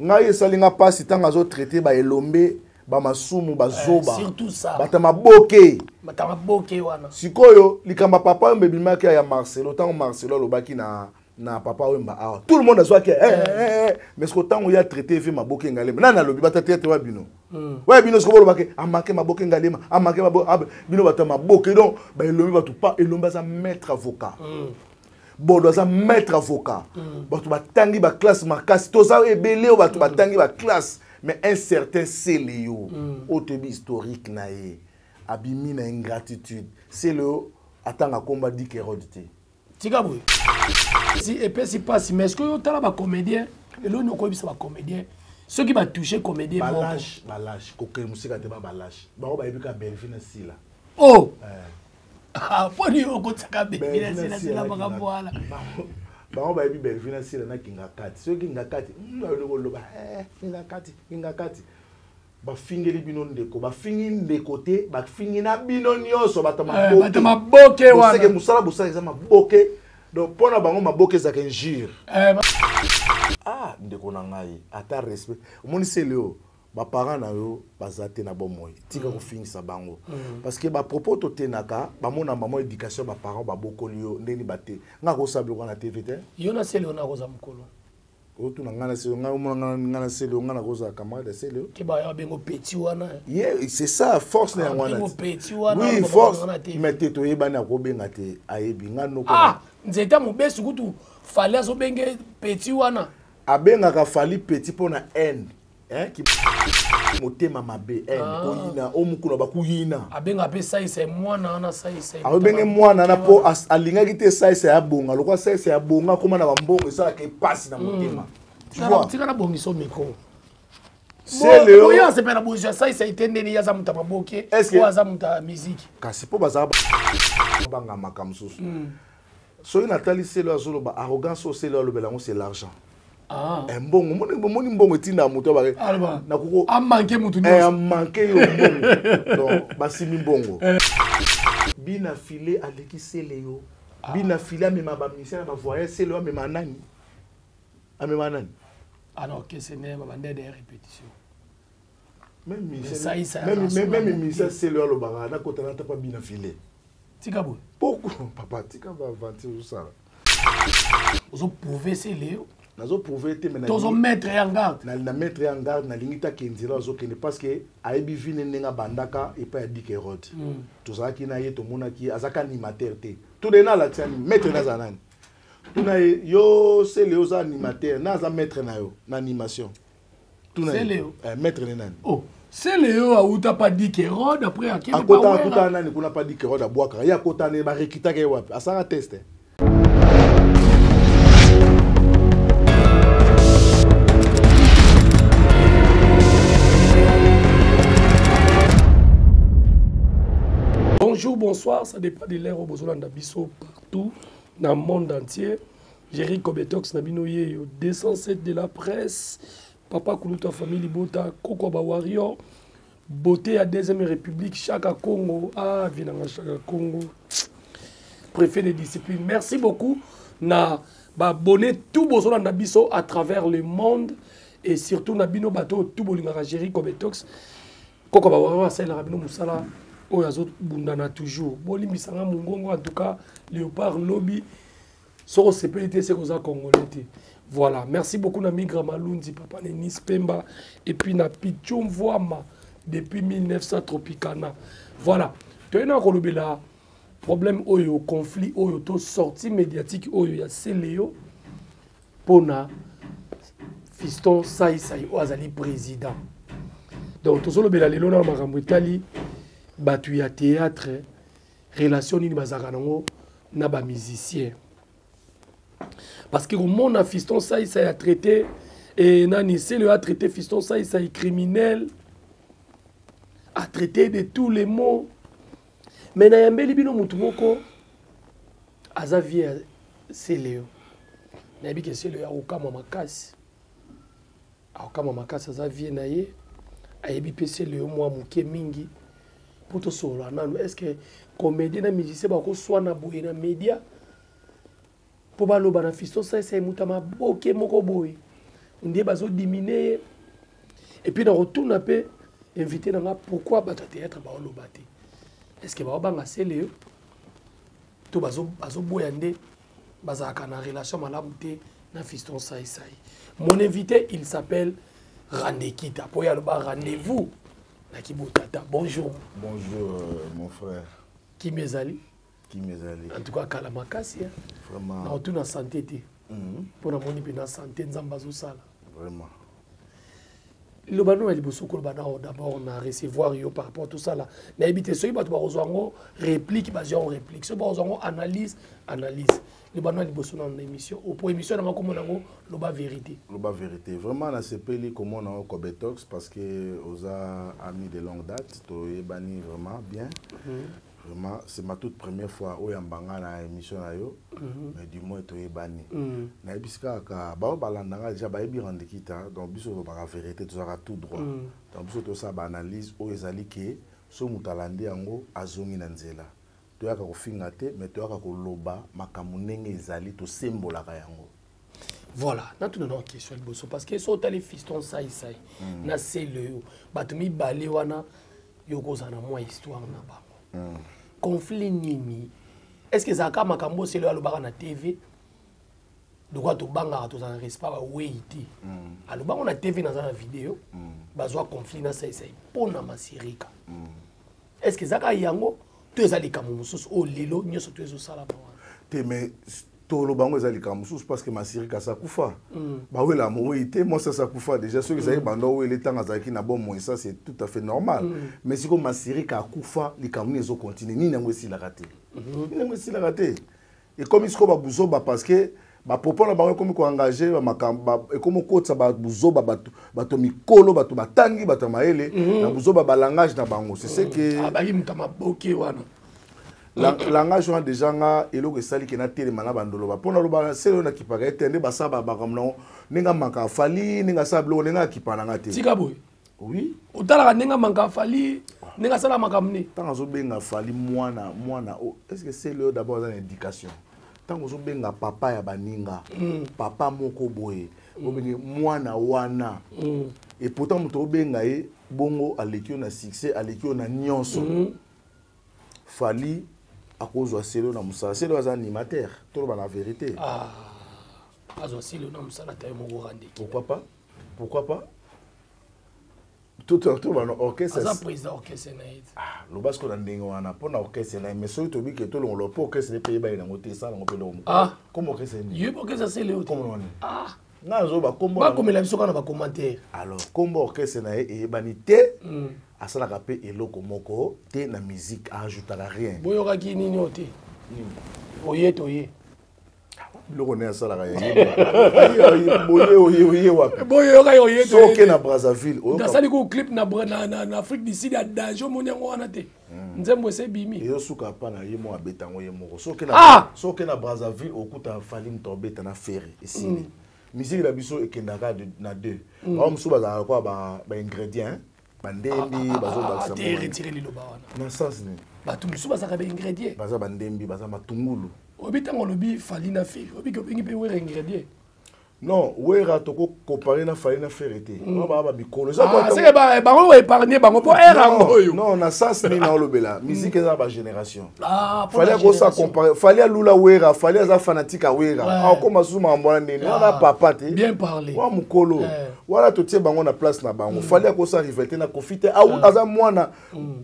Ngai esali nga mpasi ntango azotraite baelombe, bamasumu, bazoba. Surtout ça. Bato ya maboke. Bato ya maboke wana. Sikoyo likambo ya Papa Wemba ebimaki ya Marcelo, ntango Marcelo alobaki na Papa Wemba awa, tout le monde azwaki mais sikoyo ntango ye atraite efe maboke ngalema, nani alobi bato atraite wa bino? Wa bino sikoyo bolobaki amanke maboke ngalema, amanke bino bato ya maboke. Donc baelombe, bato pa elombe aza maître avocat. Bodo aza maître avocat. Bato batangi baclasse makasi, toza ebele oyo bato batangi baclasse, mais un certain Celeo oyo toyebi historique na ye, abimi na ingratitude. Celeo atanga komba Dik Hérode te. Tika boye, si epesi mpasi. Mais est ce que otala bacomédien eloni, okoyebisa bacomédien soki batouche comédien moko? Balâche, balâche, kokende mosika te, ba balâche bango bayebi ka Belvi na Sila. Oh, mponi yo okotisaka Belvi na Sila, Sila makambo wana? Bango bayebi Belvi na Sila na Kinga Kati. Soki Kinga Kati bayoli koloba Kinga Kati, Kinga Kati, bafingeli bino ndeko, bafingi ndeko te, bafingi na bino nyonso bato. Bato maboke wana. Mosala bosala eza maboke. Donc mpo na bango maboke ezalaka injure. Ah, ndeko na ngai, ata respect. Omoni sele oyo baparent na yo baza te na bomoi, tika kofingisa bango, parce que bapropos totenaka, bamona mama éducation, baparent babokoli yo ndeni bate. Nga kosala biloko na TV te. Yo na sele ona koza mokolo. Otuna ngai na sele, ngai omona ngai na sele, ngai nakozala camarade ya sele? Ke baya bengo petit wana. Ye, c'est ça force na yango wana. Petit wana. Oui, force, mais te toyebani, akobenga te, ayebi ngai noko. Ah, nzete mobesu kutu Fally azobenge petit wana. Abengaka Fally petit mpo na haine, hein, motema mabe, haine, koyina o mokuna bakuyina. Abenga mpe Saisa mwana wana, Saisa. Abenge mwana wana mpo alingaki te Saisa ya bonga lokola Saisa ya bonga akóma na bambongo, esalaka epasi na motema. Tika na bongiso micro. Oyo asepela bozwi ya Saisa ete ndeni ye aza moto ya maboke, oyo aza moto ya miziki. Kasi mpo bazala banga makambo mosusu. Soki natali selo azoloba arrogance oyo selo alobela yango, c'est l'argent. Mbongo, omoni mbongo etindaka moto. Amanke motu. Amanke yo mbongo, donc basimi mbongo. Bina file aleki sele yo. Bina file amema bamisia na bavoyage, sele amema nani? Amema nani? Ah non, kese ne babande de répétition. Même misa sele alobaka nakota natapa bina file. Tika boye. Pourquoi, papa? Tika baaventure ozosala. Ozoprouve sele? Nazoprouve te. Tozomettre en garde. Na mettre en garde, nalingi take nzela azokende, parce que ayebi vine ndenge abandaka epai ya Dik Hérode. Tozalaki na ye, tomonaki azalaki animateur te. Tuna na alakisa nini, maître naza nani? Tuna ye, yo sele oza animateur na aza maître na yo na animation. Tuna ye, maître ne nani? Oh. Sele oyo auta pa Dik Hérode, après akende. Akota, akota nani kuna pa Dik Hérode? Abwakaka ye, akota ne barekitaka ye wapi? Asala test. Bonjour, bonsoir, ça dépend de l'heure au bozolanda biso partout dans le monde entier. Jerry Kobetox na bino ye 207 de la presse, papa Kuluta, famille Libota, Koko ba Warrior, beauté ya deuxième république, Chaka Congo, ah vinanga Chaka Congo, préfet de discipline. Merci beaucoup na ba abonné tout bozolanda biso à travers le monde et surtout na bino bato tout bolingaka Jerry Kobetox. Koko ba Warrior asalelaka bino mosala oyo azobundana toujours. Bolimbisanga mongongo, en tout cas léopard lobi soki osepeli te, seke oza congolais te. Voilà, merci beaucoup na Migra Malundi, papa Nenis Pemba, et puis na Pichon Voama depuis 1900 Tropicana. Voilà, toye na kolobela problème oyo, conflit oyo to sortie médiatique oyo ya Celeo mpona Fiston Saisai oyo azali président. Donc tozolobela lelo na makambo etali bato ya théâtre, relation nini bazalaka nango na bamusicien, parce que komona Fiston Saisai a traité e nani, Celeo a traité Fiston Saisai criminel, a traité de tous les mots. Mais nayambeli bino motu moko aza vie ya Celeo. Nayebi ke Celeo akokamwa makasi, akokamwa makasi. Aza vie na ye, ayebi mpe Celeo mwa moke mingi mpo tosolola nanu. Est ce que comédien na musicien bakoswana boye na média mpo baloba na Fiston Saisai moto ya maboke moko boye? Nde bazodimine ye. Et puis nakotuna mpe invité na nga pourquoi bato ya théâtre baoloba te. Est ce que baobanga Celeo to bazoboya nde bazalaka na relation malamu te na Fiston Saï-Saï? Mon invité, il s'appelle Randekita. Po ye aloba rendez-vous na Kibotata. Bonjour. Bonjour mon frère. Kimi ezali? Kimi ezali. En tout cas kala makasi. Vraiment. Na otuna santé te. Mpo namoni mpe na santé Nzambe azosala. Vraiment. Liloba no ya liboso koloba nao d'abord na recevoir yo par rapport tosala, nayebi te soki bato bakozwa yango réplique, bazwa yango réplique, soki bakozwa yango analyse, analyse. Liloba no ya liboso nano na émission, po émission nanga komona yango Loba Vérité. Loba Vérité. Vraiment nasepeli komona yo, Cobetox, parce que oza ami de longue date, toyebani vraiment bien. Vraiment, c'est ma toute première fois oyamba nga na émission na yo, mais du moins toyebani. Nayebisi kaka bao balanda nga déjà, bayebi Randekita. Donc biso tolobaka vérité, tozalaka tout droit. Donc biso tosala baanalyse oyo ezali ke so moto alandi yango azongi na nzela. Toyaka kofinga te, mais toyaka koloba makambo ndenge ezali, tosembolaka yango. Voilà, natuna na question liboso, parce que so otali Fiston Saisai na Sele oyo, bato mibale wana, yo kozala na mwa histoire na bango. Conflit nini? Est ce que ezalaka makambo Sele oyo alobaka na TV? Lokwa tobangaka, tozala na respect bawei te. Alobango na TV, naza na video. Bazwa conflit na Saisai mpo na Masirika. Est ce que ezalaka yango to eza likambo mosusu oyo lelo nyonso to ezosalama wana? Te, mais toloba yango eza likambo mosusu, parce que Masirika asa kufa. Bawela mowei te, mwasi asa kufa déjà. Soki ezalaki banda owele ntango azalaki na bomoi, ça c'est tout à fait normal. Mais sikoyo Masirika akufa, likambo nini ezocontinue? Nini yango esilaka te? Nini yango esilaka te? Ekomi sikoyo babuzoba, parce que bapropos na bango ekomi koengage bamakambo, ekomi okotisa babuzoba bato mikolo, bato batangi, bato ya mayele na buzoba balangage na bango. C'est ce que Abaki moto ya maboke wana. Langage wana déjà nga eloko esali ke natelema na bandoloba mpo naloba sele oyo nakipaka ye te, nde basala makambo nango ndenge amaka afali, ndenge asala biloko, ndenge akipa nanga te. Tika boye. Oui. Otalaka ndenge amanka afali, ndenge asala makambo ne. Ntango azobenga Fali mwana mwana, est ce que sele oyo d'abord aza na éducation? Ntango ozobenga papa ya baninga, papa moko boye, obenge mwana wana, et pourtant moto obenga ye bongo aleki yo na succès, aleki yo na nyonso. Fali akozwa Selo na mosala? Selo aza animateur, toloba na vérité. Ah, azwa Selo na mosala ta ye moko, Randeki. Pourquoi pas? Pourquoi pas? Toloba na orchestre. Aza président orchestre na ye. Ah, loba sikoyo na ndenge wana mpo na orchestre na ye, mais soki tobi ke tolongola mpo orchestre mpe eyebani nango te, esala yango mpe eloko moko. Ah. Comme orchestre nini? Ye orchestre Sele oyo te. Kombo wana? Ah. Nga nazoba kombo. Bakomela biso kaka na bacommentaire. Alors kombo orchestre na ye eyebani te. Asalaka mpe eloko moko te na musique, ajoutaka rien. Boyokaki nini oyo te? Oye toye. Biloko nde asalaka boye, oye oye wapi? Boyokaki oye. So oke na Brazzaville. Nasali ko clip na Afrique du Sud ya danger, omoni yango wana te? Nzembo ese ebimi. Ezosuka pa na ye moko, abeta yango ye moko. So oke na Brazzaville, okuta Fali moto abeta na Ferre, esili. Musique na biso ekendaka na deux. Bango mosusu bazalaka kwa baingrédient, bandembi bazobakisa. Retire liloba wana. Na sens nini? Bato mosusu bazalaka baingrédient. Baza bandembi, baza matungulu. Oyebi, ntango olobi Fali na Ferre, oyebi ke obengi mpe Wera ingrédient. Non, Wera tokocompare na Fali na Ferre te. Wana baa bamikolo. Seke bango oépargne bango mpo ere yango oyo. Non, na sens nini naolobela, musique eza na bagénération. Fali akosa compare Fali alula Wera, Fali aza fanatique ya Wera, akokoma susu makambo wana ndeni wana papa te. Bien parlé. Wa mokolo wana totie bango na place na bango. Fali akosa rivalité na Kofi te, aza mwana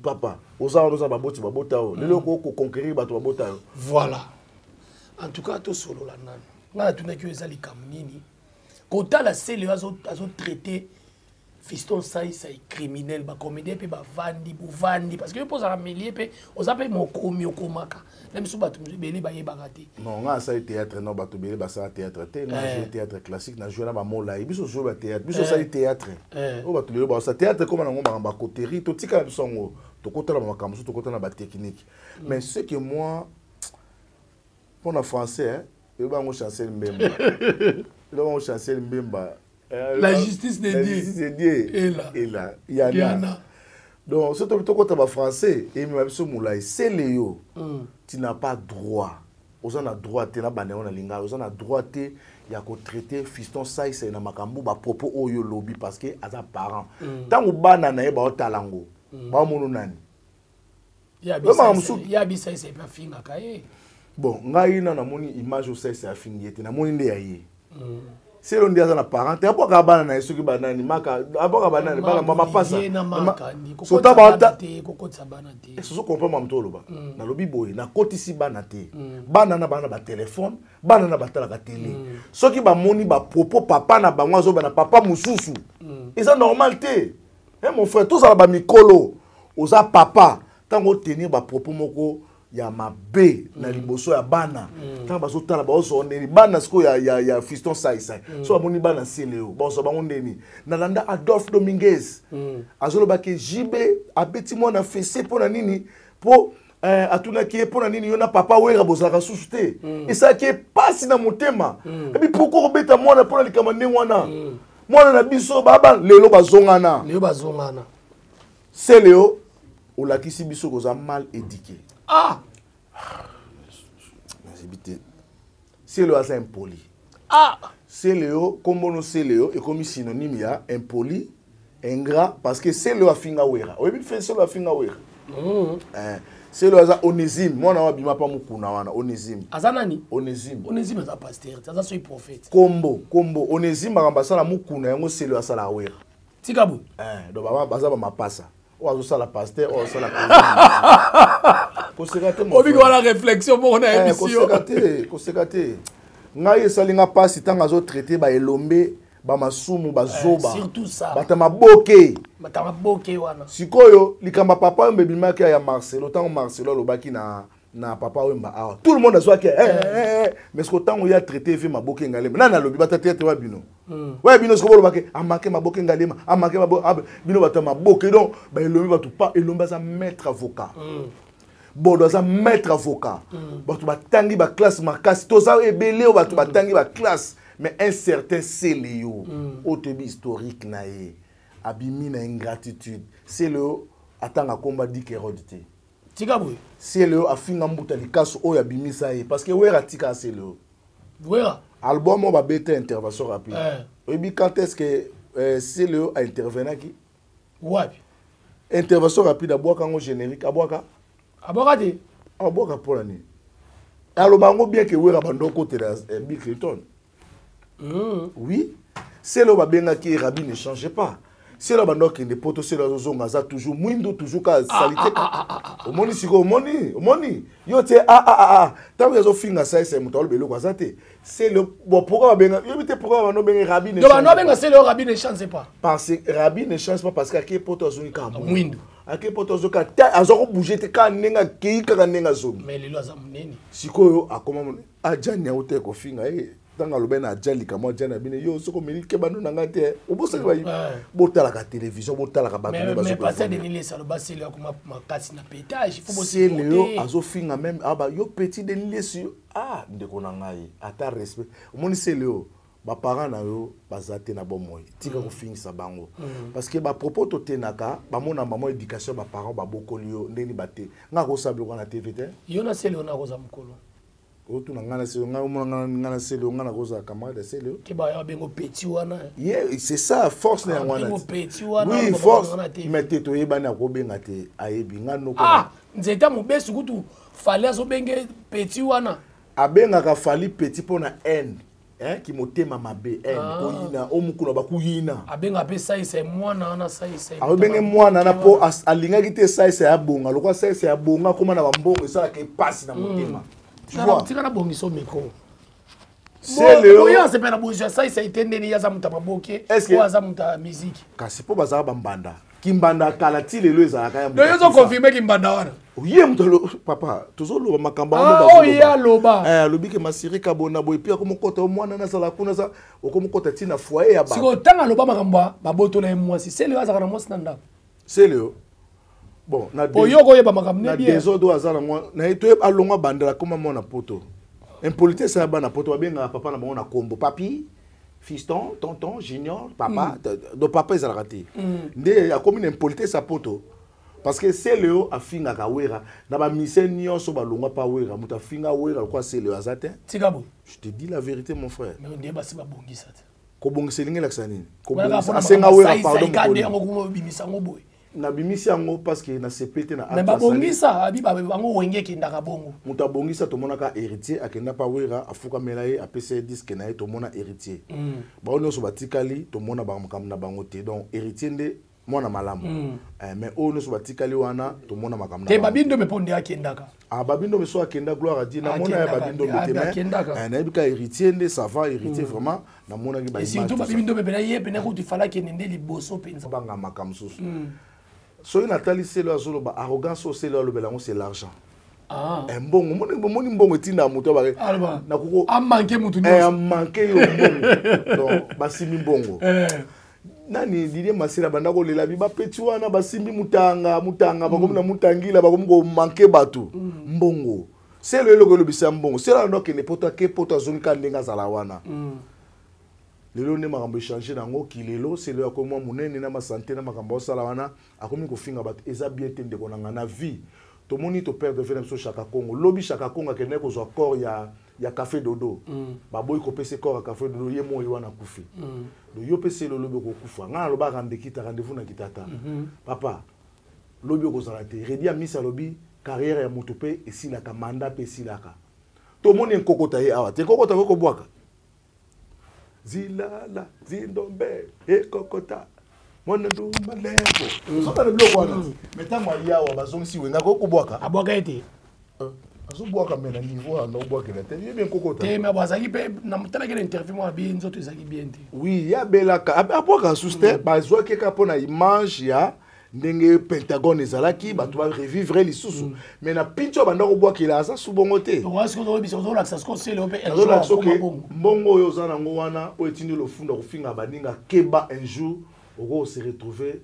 papa. Oza wana, oza baboti babota yo, lelo okoconquérir bato babota yo. Voilà, en tout cas tosolola nano. Ngai natunaki oyo eza likambo nini kotala Sele oyo azotraite Fiston Saisai criminel, bacomédien mpe bavandi bovandi, parce que yo mpo ozalaka milie mpe oza mpe mokomi, okomaka na biso, bato ebele bayebaka te. Non, nga asali théâtre, non, bato ebele basala théâtre te. Nga joue théâtre classique, na joue na bamolai. Biso joue bathéâtre, biso osali théâtre oyo bato lelo basala théâtre ekoma nango makambo ya coterie. Totikala biso yango, tokotala makambo mosusu, tokotala na batechnique. Mais ce que moi, mpona français, eyoba yango Chancel Mbemba, eyoba yango Chancel Mbemba. La justice de La Dieu. Justice de Dieu. Est là. Est là. Yana. Yana. Donc soki tokota bafrançais emema biso molai. Sele yo, tu n'as pas droit. Oza na droit te na banda yango na lingala. Oza na droit te ya kotraite Fiston Saisai na makambo bapropos oyo olobi, parce que aza parent. Ntango bana na ye baotala yango, baomonu nani? Ya bisaisa epe afingaka ye. Bon, ngai na namoni image oyo Saisai afingi ye te, namoni nde ya ye. Selo nde aza na parent te, abwaka bana na ye soki banani maka, abwaka banani bana mapasa. Sota kokotisa bana te. Sozo comprendre moto oloba. Nalobi boye, nakotisi bana te. Bana na bana batelefone, bana na batalaka tele. Soki bamoni bapropos papa na bango azoba na papa mosusu, eza normal te. Eh, mon frère, tozala bamikolo. Oza papa, ntango otenir bapropos moko ya mabe na liboso ya bana, ntango bazotala, bazozwa ndeni? Bana sikoyo ya Fiston Saisai, so bamoni bana nsele oyo, bazwa bango ndeni? Nalanda Adolphe Dominguez azolobaki JB abeti mwana fesse mpo na nini? Mpo atunaki ye mpo na nini yo na papa Wera bozalaka susu te. Esalaki ye mpasi na motema. Ebi pourquoi kobeta mwana mpo na likambo ndenge wana? Mwana na biso baba lelo bazongana. Lelo bazongana. Seleo, olakisi biso koza mal éduqué. Ah. Nayebi te, Seleo aza impoli. Ah. Seleo, kombono Seleo ekomi synonyme ya impoli, ingrat, parce que Seleo afinga Wera. Oyebi fe Seleo afinga Wera. Eh, Seleo aza Onésime, mwana wa abima pa mokuna wana, Onésime. Aza nani? Onésime. Onésime aza pasteur te, aza soki prophète. Kombo Onésime, makambo asala mokuna yango Seleo asala Wera. Tika boye. Eh, donc baza bamapasa, oyo azosala pasteur, oyo azosala koseka te. Obiki wana réflexion moko na yebisi yo. Koseka te, koseka te. Ngai esali nga mpasi ntango azotraite baelombe, bamasumu, bazoba. Surtout ça. Bato ya maboke. Bato maboke wana. Sikoyo likambo ya papa oyo ebimaki ya Marcelo, ntango Marcelo alobaki na papa Wemba awa, tout le monde azwaki eh, eh, eh. Mais siko ntango ye atraite efe maboke ngalema, nani alobi? Bato théâtre wa bino, oya bino siko bolobaki amake maboke ngalema, amake bino bato ya maboke. Donc baelombi, bato pa elombi aza maître avocat, Bodo aza maître avocat. Bato batangi baclasse makasi, toza ebele oyo bato batangi baclasse, mais un certain Seleo oyo toyebi historique na ye, abimi na ingratitude. Seleo atanga komba Dik Hérode te. Tika boye. Seleo afinga mbuta likaso oyo abimisa ye, parce que Wera atika Seleo. Wera. Album oyo babeta Intervention rapide, oyebi quand est ce que Seleo aintervenaki? Wapi? Intervention rapide, abwaka yango générique, abwaka. Abwaka te. Abwaka mpona nini? Aloba yango bien ke Wera bando okotela Bill Clinton. Oui, Selo babengaki Rabbi ne change pas. Selo bando akende poto, Selo azozonga, aza toujours mwindu, toujours ka salité. Omoni sikoyo, omoni, omoni yo te. Ah ah ah, ntango azofinga saisa, moto aloba eloko aza te. Selo, bon, pourquoi babenga, yobi te pourquoi bando obenge Rabbi ne change pas? Selo Rabbi ne change pas. Parce que Rabbi ne change pas, parce que ake poto, azongi kaka mwindu. Ake poto, azoki te, aza kobouge te, kaka ndenge akei, kaka ndenge azongi. Mais lelo aza monene. Sikoyo akoma ajani yango te kofinga ye. Ntango alobai na aja likambo, aja na bino, yo soki omeli ke bando na ngai te, obosaki. Botalaka télévision, botalaka bato. Seleo azofinga même aba yo petit Denis Lesi. Ah, ndeko na ngai, ata respect. Omoni Seleo, baparent na yo baza te na bomoi, tika kofingisa bango, parce que bapropos totenaka, bamona mama éducation, baparent babokoli yo ndeni bate. Ngai akosala biloko na TV te. Yo na Seleo nakoza mokolo. Otuna ngai na Seleo, ngai omona ngai na Seleo, ngai nakozala camarade ya Seleo? Ke baya bengo petit wana. Ye, c'est ça force na yango wana. Petit wana. Oui, force, mais te, toyebani, akobenga te, ayebi ngai noko. Ah, nzeta mobesu kutu Fally azobenge petit wana. Abengaka Fally petit mpo na haine, hein, ki motema mabe, haine, koyina o mokuna bakuyina. Abenga mpe Saisa mwana wana, Saisa. Abenge mwana wana mpo alingaki te Saisa ya bonga lokwa Saisa ya bonga akóma na bambongo, esalaka epasi na motema. Tika na bongisa micro. Seleo oyo asepela na bozwi ya Saisa ete ndeni ye aza moto ya maboke, oyo aza moto ya miziki. Kasi mpo bazalaka bambanda, kimbanda kala ti lelo ezalaka ya. Donc yo ozoconfirme kimbanda wana? Ye moto, papa, tozoloba makambo. Oyo ye aloba. Alobi ke masiri kabona boye, epi akomokota mwana nazala kuna, aza okomokota ntina foyer ya bato. Sikoyo ntango aloba makambo, babotola ye mwasi. Sele oyo azalaka na mwasi na ndako? Sele, bon, na oyo okoyeba makambo. Na désordre oyo aza nango na ye, toyeba alongwa bandela, akoma mwana poto. Impolitesse ya bana poto, babengaka papa na bango na kombo papi, fiston, tonton, junior, papa. Donc papa ezalaka te, nde akomi na impolitesse ya poto. Parce que Celeo afingaka Wera na bamise nyonso balongwa pa Wera, moto afinga Wera lokola Celeo aza te. Tika boye. Je te dis la vérité, mon frère. Mais nde basi babongisa te. Kobongisa elingi elakisa nini? Kobongisa, asenga Wera pardon. Mokoni yango kuma obimisa yango boye. Nabimisi yango parce que nasepeli te na mais babongisa abi bango Wenge ekendaka bongo. Moto abongisa, tomonaka Héritier akenda pa Wera, afukamela ye, apesa ye disque na ye. Tomona Héritier. Bango nyonso batikali, tomona makambo na bango te. Donc Héritier nde mwana malamu. Mais oyo nyonso batikali wana, tomona makambo. Te, Babindombe mpo nde akendaka. Ah, Babindombe so akenda, gloire à Dieu. Namona ya Babindombe te, mais nayebi ka Héritier nde ça va. Héritier vraiment, namonaki. Ba surtout Babindombe mpena, ye pene kutu fala akende nde liboso mpenza. Banga makambo mosusu. Soki natali Celeo azoloba arrogance oyo Celeo alobela yango, c'est l'argent. Mbongo, omoni mbongo etinda moto. Amanke motu. Amanke yo mbongo, donc basimbi mbongo. Nani, Didier Masela banda kolela bi bapeti wana basimbi mutanga mutanga, bakomi na mutangila, bakomi komanke bato mbongo. Celeo eloko elobisa mbongo. Celeo ando akende poto, ake poto, azongi kaka ndenge azala wana. Lelo nde makambo echange nango kilelo. Celeo akomi mwa monene na masante na makambo aosala wana, akomi kofinga bato. Eza bien te, ndeko na nga. Na vie tomoni toperdre vie na biso Chaka Congo. Lobi Chaka Congo akendaki kozwa corps ya Café Dodo. Baboyi kopesa corps ya Café Dodo, ye moi wana akufi. Donc yo mpe Celeo lobi okokufa. Ngai naloba randekita, rendez-vous na kitata. Papa, lobi okozala te. Redi Amisi alobi carrière ya moto mpe esilaka, mandat mpe esilaka. Tomoni ekokota ye awa te, ekokota koki kobwaka zilala zindombe ekokota mwana ndumba lembo ozobana biloko wana. Mais ntango ayawa bazongisi Wenga, akoki kobwaka. Abwaka ye te. Azobwaka me na niveau wana obwakela te, yebi ekokota. Te, mais azalaki mpe natalaki na interview moko, abi nzoto ezalaki bien te. Oui, ye abelaka, abwaka susu te. Bazwaki kaka mpo na image ya ndenge Pentagone ezalaki, bato barevivre lisusu. Mais na pinti oyo banda kobwakela, aza su bongo te. Ozolakisa siko Celeo mpe. Nazolakisa oke mbongo oyo oza nango wana, oyo etindi lofunda kofinga baninga, keba, un jour oko se retrouver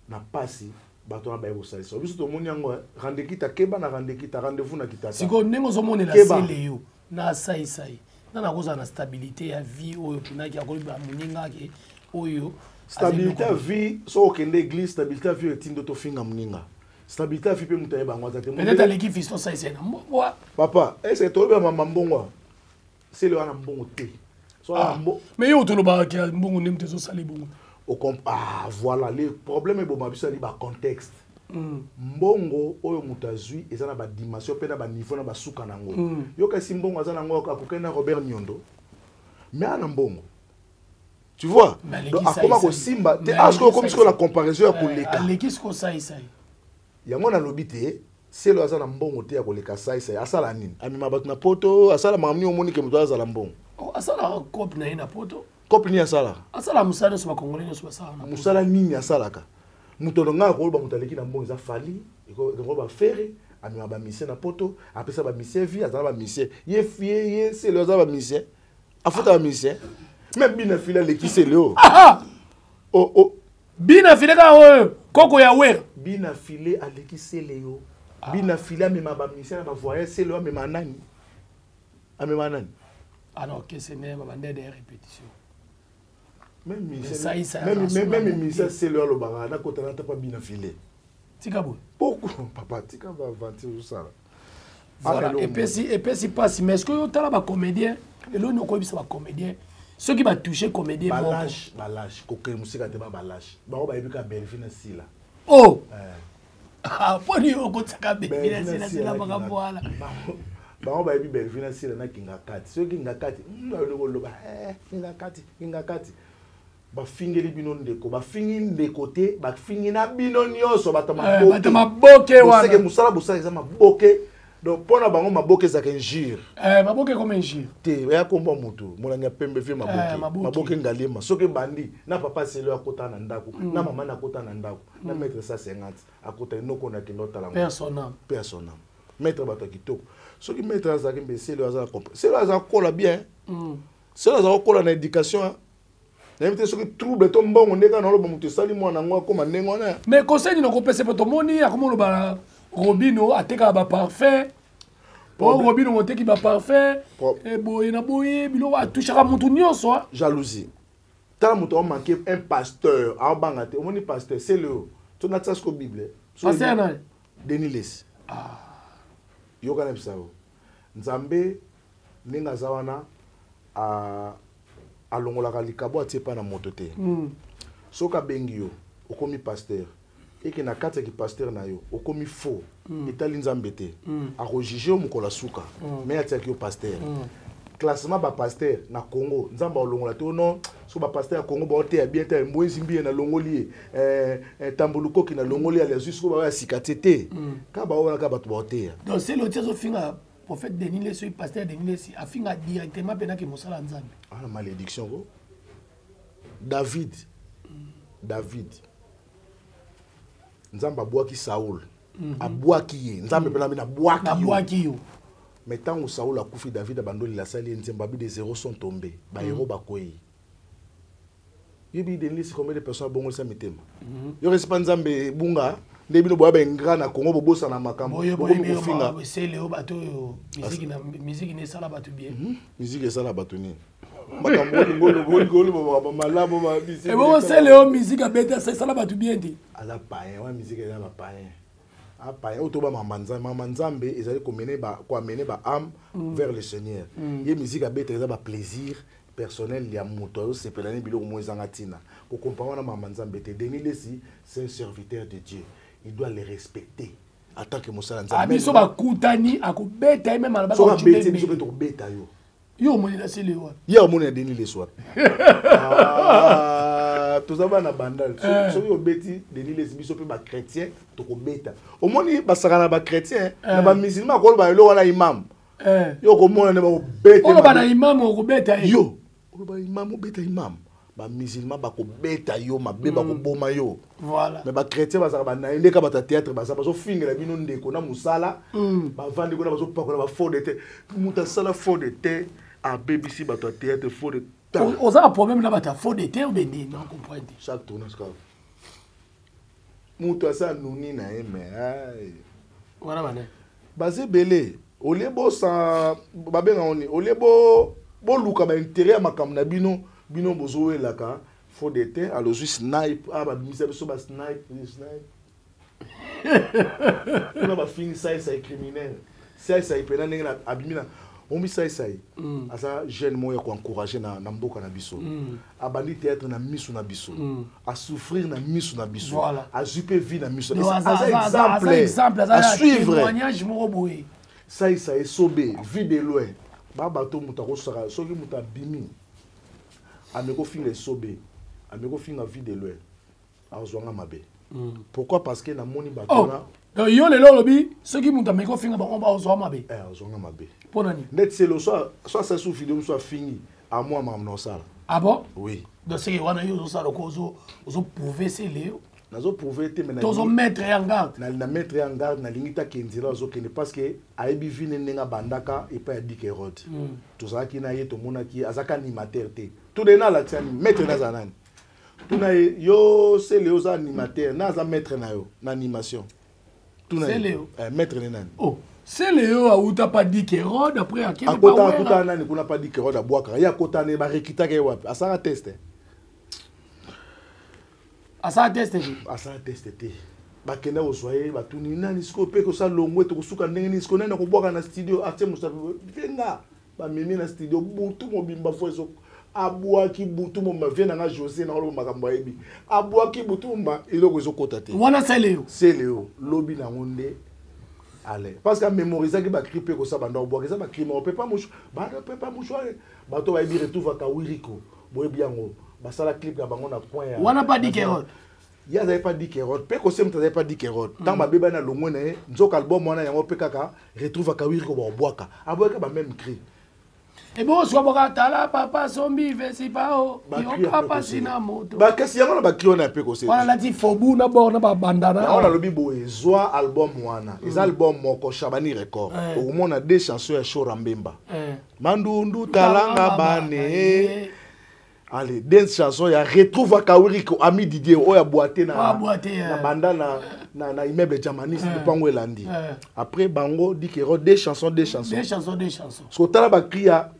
na pasi, bato wana baye kosalisa biso. Tomoni yango. Randekita, keba na randekita, rendez-vous na kitata. Sikoyo ndenge ozomonela Celeo na Saisai, nana akozala na stabilité ya vie oyo mpinaki akoyeba moninga ake oyo? Stabilité ya vie, soki okende église, stabilité ya vie etindi tofinga moninga. Stabilité ya vie mpe moto ayeba yango aza te. Peut-être aleki fiston Saisai na mbongo. Papa, ese toyebi mama mbongo, Celeo wana mbongo te. Mais yo tolobaka mbongo nde moto ezosala ebongo. Ah, voilà le problème. Eboma biso ali bacontexte. Mbongo oyo moto azwi eza na badimension mpe na baniveau na basuka nango. Yo kasi mbongo aza nango, akokani na Robert Nyondo, mais ana mbongo, tu vois? Donc akoma kosimba te. Aske okomi sikoyo na comparaison ya koleka. Aleki sikoyo Saisai. Yango nalobi te, Celeo aza na mbongo te ya koleka Saisai. Asala nini? Amema bato na poto, asala makambo nini? Omoni ke moto azala mbongo. Asalaka cope na ye na poto. Cope nini asalaka? Asala mosala nyonso bakongole nyonso basalaka. Mosala nini asalaka? Moto na ngai akoloba moto aleki na mbongo eza Fally, ekoloba Ferre. Amema bamisie na poto, apesa bamisie vie, aza na bamisie. Ye ye Celeo aza bamisie, afuta bamisie. Même bina fili aleki Celeo. Oh. Bina file kaka oyo koko ya Wera. Bina file aleki Celeo. Bina file amema bamisie na bavoyage. Celeo amema nani? Amema nani? Ah non, kesene babande de répétition. Même misa Celeo alobaka nakota na tapa bina file. Tika boye. Pourquoi, papa? Tika baaventure osala. Voilà, epesi mpasi. Mais est ce que otala bacomédien lelo nini, okoyebisa bacomédien soki batouche comédien moko? Balâche, balâche, kokende mosika te. Ba balâche, bango bayebi ka Belvi na Sila. Oh, mpo nini okotisaka Belvi na Sila? Sila makambo wana. Bango bayebi Belvi na Sila na Kinga Kati. Soki Kinga Kati bayoli koloba Kinga Kati, Kinga Kati, bafingeli bino ndeko, bafingi ndeko te, bafingi na bino nyonso bato. Bato maboke wana. Mosala bosala eza maboke. Donc mpo na bango maboke ezalaka injure. Maboke comme injure. Te, eya komba motu molangi ya pembe vie maboke, maboke ngaliema. Soki ebandi na papa Celeo akota na ndako, na mama na akota na ndako, na maître 150 akota enoko na kende otala. Mpe à son âme, maître bato ya kitoko. Soki maître azalaki mbe, Celeo aza Celeo aza kola bien. Celeo aza kokola na éducation. Nayebi te soki trouble to mbongo nde kaka naoloba moto esali mwana yango akóma ndenge wana. Mais conseil nini okopesa? Mpo tomoni akoma oloba Robino atekaka baparfum. Po Robino moteki baparfum, boye na boye, biloko atouchaka motu nyonso. Jalousie. Tala, moto aomanke un pasteur aobanga te. Omoni pasteur Celeo. To natia siko Bible. Pasteur nani? Denis Lessi. Yoka na bisa yo. Nzambe ndenge aza wana alongolaka likabo atie epai na moto te. Soki abengi yo okomi pasteur, eke na kati ya kipasteur na yo okomi faux, etali Nzambe te. Akojuge yo mokolo ya suka, mais atiaki yo pasteur. Classement ba pasteur na Congo, Nzambe alongola te non, so ba pasteur ya Congo ba oteya bien te, Moïse Mbiye na longoli ye, Tambulukoki na longoli ye, azwi siko ba ya sika te te. Ka ba wana ka bato ba oteya. Donc c'est le tiezo finga prophète Denis Lessi, pasteur Denis Lessi, afinga directement pena ke mosala Nzambe. Ah, malédiction ko. David. David. Nzambe abwaki Saul. Abwaki ye. Nzambe pena mina abwaki yo. Mais tango Saul akufi, David abandoli la salle nzemba bi des héros sont tombés. Ba héros bakoyi. Yebi Denis Lessi combien de personnes bongo sa mitema. Yo reste Nzambe bunga nde bino boya ba ingrat na Congo bobosa na makambo. Boyo bofinga. C'est Léo bato yo musique na musique ne sala bato bien. Musique esala bato nini? Makambo olingo olingo olingo malamu ma musique. Et bon c'est Léo musique abeta ça sala bato bien dit. Aza païen, wa musique eza ba païen. Ah païen otoba mama Nzambe, mama Nzambe ezali ko mener ba ko amener ba âme vers le Seigneur. Ye musique abeta eza ba plaisir personnel ya moto azo sepela ni biloko mo ezanga tina. Ko comparer na mama Nzambe te. Denis Lessi, c'est un serviteur de Dieu. Il doit le respecter. En tant que mosala Nzambe. Abiso bakutani akobeta ye même alobaka Soki abeti biso pe tokobeta yo. Yo omoni na sele wapi? Ye omoni na Denis Lessi wapi? Ah, toza bana bandal. Soki obeti Denis Lessi biso pe ba chrétien tokobeta. Omoni basaka na ba chrétien, na ba musulman akoloba eloko wana imam. Yo komona ne bakobeta. Oloba na imam okobeta ye. Yo oloba imam obeta imam. Ba musulman bakobeta yo mabe, bakoboma yo. Voilà. Mais ba chrétien bazaka ba naye ndeka bata théâtre baza bazofingela bino ndeko na musala. Bavandi kuna bazopakola ba faux de thé. Mutu asala faux de thé abebisi bato ya théâtre faux de thé. Oza na problème na bato ya faux de thé ou bien non comprendre. Chaque tournage kaka. Mutu asala nuni na ye mais ai. Wana bana. Baze belé. Olie bo sa babenga oni, olie bo boluka ba intérêt ya makambo na bino, bino bozowelaka faux de thé, alors juste snipe, ah ba bimisa biso ba snipe, snipe. Kuna ba fingi sai sai criminel. Sai sai pena ndenge na abimi na omi sai sai. Aza jeune moko ya ko encourager na mboka na biso. Abandi théâtre na misu na biso. A souffrir na misu na biso. Voilà. A zupe vie na misu. Donc, Aza aza exemple. exemple, aza A suivre. témoignage moko boye. Sai sai sobe, vie de loin. Ba bato muta ko saka, soki muta bimi. Ameko finga sobe. Ameko finga vie de loin. Azwanga mabe. Pourquoi? Parce que na moni bato Oh. na Donc yo lelo lobi soki mutu ameko finga bango ba ozwa mabe. Eh, azwanga mabe. Pona ni? Net c'est le soir, soit c'est sous vidéo soit fini à moi mam no sala. Ah bon? Oui. Donc c'est que wana yo zo sala ko ozo prouver c'est Léo. Nazo prouver te mais na Tozo mettre en garde. Na mettre en garde na lingi ta kendira ozo kende parce que ayebi vine ndenga bandaka et pas Dick Herod. Tozalaki na ye tomonaki azaka animateur te. Tout de na la tiani maître na zanani. Tuna ye yo c'est Léo za animateur na za maître na yo na animation. Tuna C'est ye. Léo. Maître ne nani? Oh, c'est Léo auta pas Dick Herod après akende Akota, pa wera. akota nani kuna pas Dick Herod abwaka. Ye akota ne ba rekita ke wapi? Asala test. Asala test te. Asala test te. Bakenda kozwa ye, batuni nani sikoyo mpe kosala longwe, tokosuka ndenge nini sikoyo, nani akobwaka na studio, atie mosapi, venga. Bamemi na studio, butu mobimba fo ezo, abwaki butu mobimba, vie nanga José, na oloba makambo ayebi. Abwaki butu mobimba, eloko ezokota te. Wana c'est Léo. C'est Léo, lobi nango nde allez. Parce que mémorisaki ba cri pe kosa banda obwaka, eza ba cri moko, pepa mouchoir, ba pepa mouchoir, bato bayebi retrouve Kawiriko, boyebi yango. Basala clip na bango na point ya Wana pas Dick Herod. Ye azali pas Dick Herod. Pe kose moto azali pas Dick Herod. Ntango babeba na longwe na ye, nzoka album wana yango pe kaka retrouve Kawiriko ba obwaka. Abwaka ba même cri. Et bon, soit boka tala papa sombi vesi pao. Ba Yo cri ya papa pe kose. sina moto. Ba kasi yango na ba cri wana ya pe kose. Wana lati fobu na bord na ba bandana. Yango na lobi boye, zwa album wana. Eza album moko Shabani Record. Okomona deux chansons ya Shora Mbemba. Mandundu talanga bane. Allez, deux chansons ya retrouve Kawiriko ami Didier oya boité na Oya boité, na banda na na immeuble Jamanis, lopango elandi. Après bango dikero, deux chansons, deux chansons. Deux chansons, deux chansons. Parce que otala bacri ya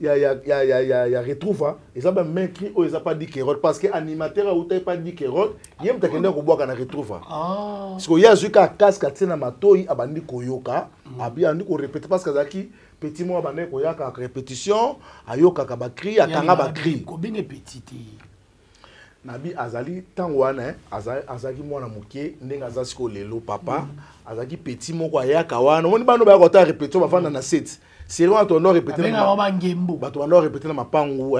retrouva, eza bamain cri oyo eza pa dikero, parce que animateur autai pa dikero, ye moto akende kobwaka na retrouva. Parce que ye azwi kaka casque, atie na matoi, abandi koyoka, abi andi korépéter, parce que azalaki petit moko, abandaki koyaka répétition, ayokaka bacri, akanga bacri. Kobenge petit te. Nabi azali ntango wana azalaki mwana moke ndenge aza sikoyo lelo papa. Azalaki petit moko, ayaka wana, omoni bano bayaka kotala répétition, bafanda na set série wana, tondo répété. Babengaka bangembo. Bato bando répété na mapangu,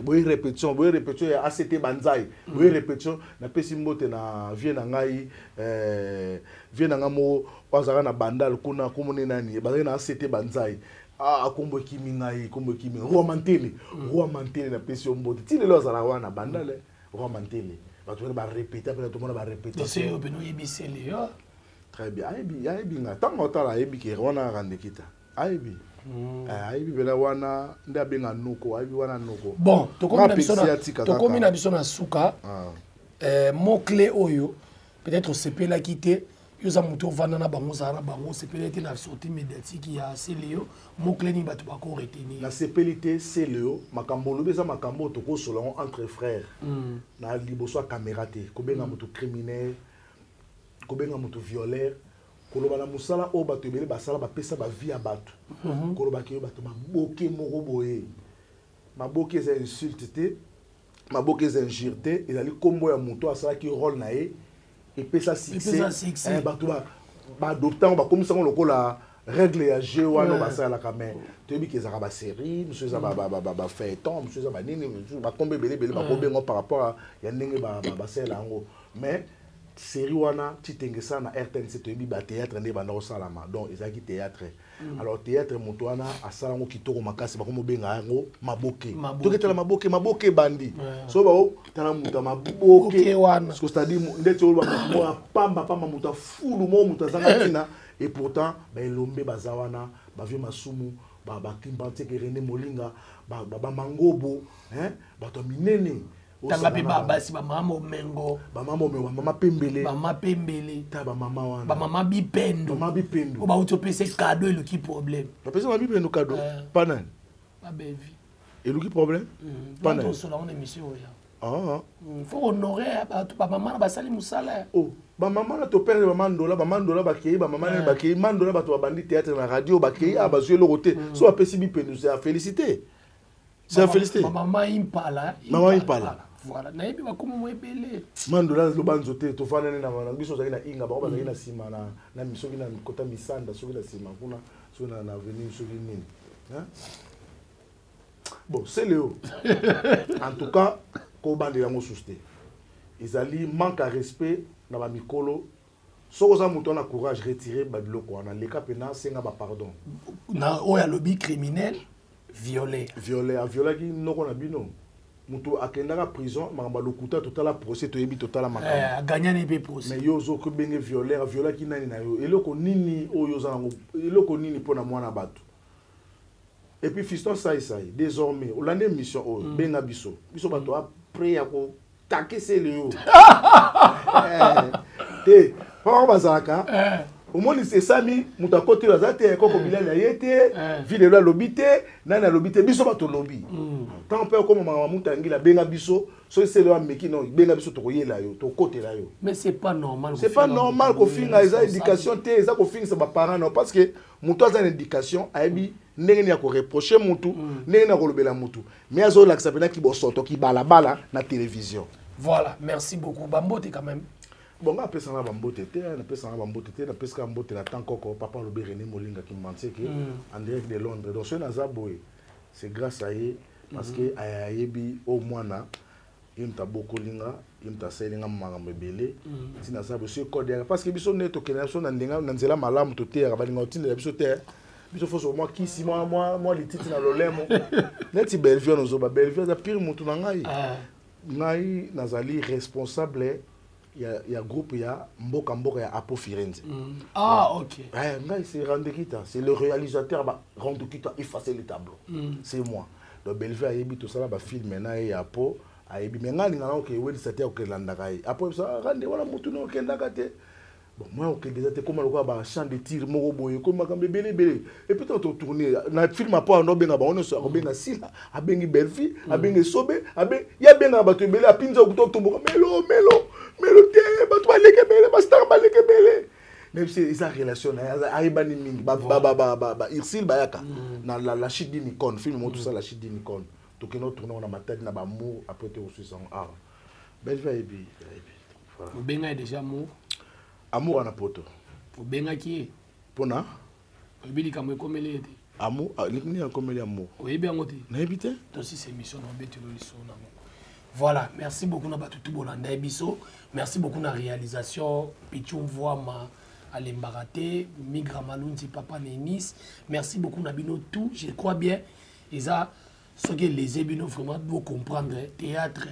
boyi répétition, boyi répétition ya ACT Banzai, boyi répétition. Napesi mbote na vie na ngai, vie na ngai moko oyo azalaka na Bandal kuna, komoni nani, bazalaki na ACT Banzai. Ah, kombo ekimi ngai, kombo ekimi, Roi Mantele, Roi Mantele, napesi yo mbote. Ti lelo azalaka wana na Bandal, Roi Mantele. Bato wana barépété mpena, tomona barépétition. Oyo pene oyebiseli yo. Très bien, ayebi, ayebi nga. Ntango otala, ayebi ke wana Randekita, ayebi. Ayebi mpena wana nde abenga noko, ayebi wana noko. Bon, tokomi na biso na suka. Mot clé oyo peut-être osepelaki te, yo oza moto ovanda na bango, ozala na bango, osepelaki te na sortie médiatique ya Celeo, mot clé nini bato bako retenir? Nasepeli te. Celeo, makambo olobi eza makambo oyo tokosola yango entre frères, na liboso ya caméra te. Kobenga moto criminel, kobenga moto violeur, koloba na mosala oyo bato ebele basala, bapesa bavie ya bato, kolobaki oyo bato maboke moko boye. Maboke eza insulte te, maboke eza injure te, ezali nkombo ya moto asalaki rôle na ye, epesa succès, bato baadopte yango, bakomisa yango lokola règle ya jeu wana basalaka. Mais toyebi ke ezalaka basérie mosusu, eza bafeuilleton mosusu, eza banini, bakombo ebele ebele bakobenga par rapport ya ndenge basalela yango. Mais série wana Titengesa na RTNC, toyebi bathéâtre nde banda kosalama, donc ezalaki théâtre. Alors théâtre, moto wana asala yango kitoko makasi, bakomobenga yango maboke. Toketala maboke, maboke ebandi so baotala moto ya maboke, c'est-à-dire ndeti oyo moto ya pamba pamba, moto ya fulu moko, moto azanga ntina. Et pourtant baelombe baza wana, bavie Masumu, bakimbantieke, René Molinga, bamangobo, bato ya minene. Tanga mpe basi, bamama Momengo. Bamama Momengo, bamama Pembele. Bamama Pembele. Ta bamama wana. Bamama Bipendo. Bamama Bipendo. Oyo bauti opesa cadeau, eluki problème. Bapesa mama Bipendo cadeau pa nani? Babevi. Eluki problème pa nani? Tosola ngo na émission oyo. Faut honorer bato, bamama na basali mosala. Oh, bamama na toperdre bamandola, bamandola bakei, bamama nani bakei, mandola, bato babandi théâtre na radio bakei, a bazwi eloko te. So bapesi Bipendo, c'est à féliciter, c'est à féliciter. Mama Impala. Mama Impala. Voilà, nayebi bakoma mo ebele. Mandola loba nzote, tofandani na biso, ozalaki na Inga, bango bazalaki na nsima na soki na kota misanda, soki na nsima kuna, soki na avenue, soki nini. Bon, c'est Léo, en tout cas kobandela yango susu te, ezali manque à respect na bamikolo. Soki oza moto wana, courage, retire babiloko wana, leka mpena asenga bapardon. Na oyo alobi criminel, violé. Violé, aviolaki noko na bino, moto akendaka prison, makambo ya lokuta. Totala procès, toyebi, totala makambo. Aganyani mpe procès. Mais yo ozokobenge violeur, aviolaki nani na yo? Eloko nini oyo oza nango? Eloko nini mpona mwana bato? Et puis fiston Saisai, désormais olandi émission oyo, benga biso, biso bato après ya kotakesele yo te, mpo bazalaka omoni esami moto akoti oyo aza te, koko bilali aye te, vilelo alobi te, nani alobi te, biso bato olobi. Ntango mpe okoma makambo moto angila, benga biso. Soki sele ameki no, benga biso, tokoyela yo, tokotela yo. Mais c'est pas normal. C'est pas normal kofinga, eza éducation te, eza kofingisa baparent no, parce que moto aza na éducation ayebi ndenge nini ya koreproche mutu, ndenge nini ya kolobela mutu, mais azolakisa mpenaki bosoto kibalabala na télévision. Voilà, merci beaucoup, bambote quand même. Bon, nga apesanga bambote te, napesanga bambote te, napesaka mbote na tan koko papa alobi René Molinga Kimbantieke en direct de Londres. Donc soki naza boye, c'est grâce à ye, parce que ayebi o mwana ye moto abokolinga, ye moto asalinga makambo ebele ntina aza boye. Soki code yaka, parce que biso nde tokende na biso na ndenga na nzela malamu, toteyaka, balinga kotindela biso te. Biso foso mwa kisi, mwa lititi na lolemo neti Bellevue. Nozoba, Bellevue aza pire motu na ngai. Ngai nazali responsable ya groupe ya mboka mboka ya Apo Firenze. Ah, ok. Eh, ngai c'est Randekita, c'est le réalisateur ba Randekita effacer le tableau. C'est moi. Donc Bellevue ayebi, tosala bafilm na ye ya Apo, ayebi. Mais ngai alingaka oke ewelisa te, okelandaka ye Apo, ebisa Rande wana motu na okendaka te. Bon, moi okende eza te, koma lokola ba champ de tir moko boye, komi makambo ebele ebele. Et puis tango totourne na film, apo ando abenga bango nyonso, akobenga Sila, abengi Belvi, abengi Esobe, ye abengaka bato ebele. Apinza okuta otomboka melo melo melo te, bato baleki ebele, bastar baleki ebele. Même si eza relation na ye, ayebani mingi. Ba Ursile bayaka na La Chute d'une icône, film moko tosala, La Chute d'une icône. Tokende otourne na Matadi na bamour, après te kosuisa yango awa. Belvi ayebi, ayebi. Voilà. Obengai déjà Amour? Amour ana poto. Obengaki ye? Mpona? Oyebi likambo ekomeli ye te? Amour nini akomeli Amour? Oyebi yango te? Nayebi te. Tosisa émission na obetelo lisolo nango. Voilà, merci beaucoup na bato tu bolanda ye biso. Merci beaucoup na réalisation Pichu Mvoama, alembaka te, Migra Malunzi, papa Nenis. Merci beaucoup na bino tout. Je crois bien eza soki eleze bino vraiment bocomprendre théâtre.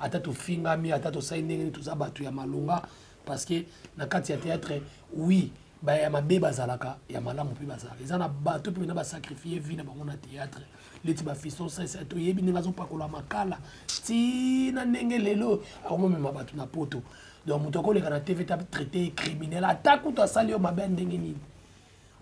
Ata tofingami, ata tosali ndenge nini, toza bato ya malonga, parce que na kati ya théâtre, oui, ya mabe bazalaka, ya malamu mpe bazalaka. Eza na bato mpe na basacrifie vie na bango na théâtre, leti bafiston sesa. Toyebi ndenge azopakola makala ntina ndenge lelo akomomema bato na poto. Donc moto akoleka na TV ta traité criminel, ata kutu asali yo mabe ya ndenge nini,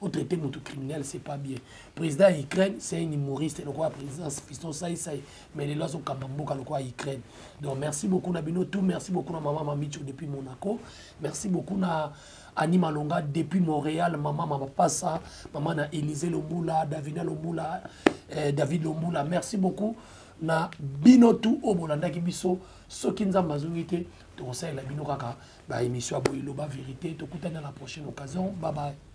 otraité moto criminel, c'est pas bien. Président ya Ukraine, c'est un humoriste lokola président Fiston Saisai, mais lelo azokamba mboka lokola Ukraine. Donc merci beaucoup na bino tout. Merci beaucoup na mama Mamicho depuis Monaco. Merci beaucoup na Annie Malonga depuis Montréal, mama Mama Passa, mama na Élysée Lombula, Davina Lombula, David Lombula. Merci beaucoup na bino tout oyo bolandaki biso. Soki Nzambe azongi te, tokosalela bino kaka baémission ya boye, Loba Vérité. Tokutani na la prochaine occasion. Bye bye.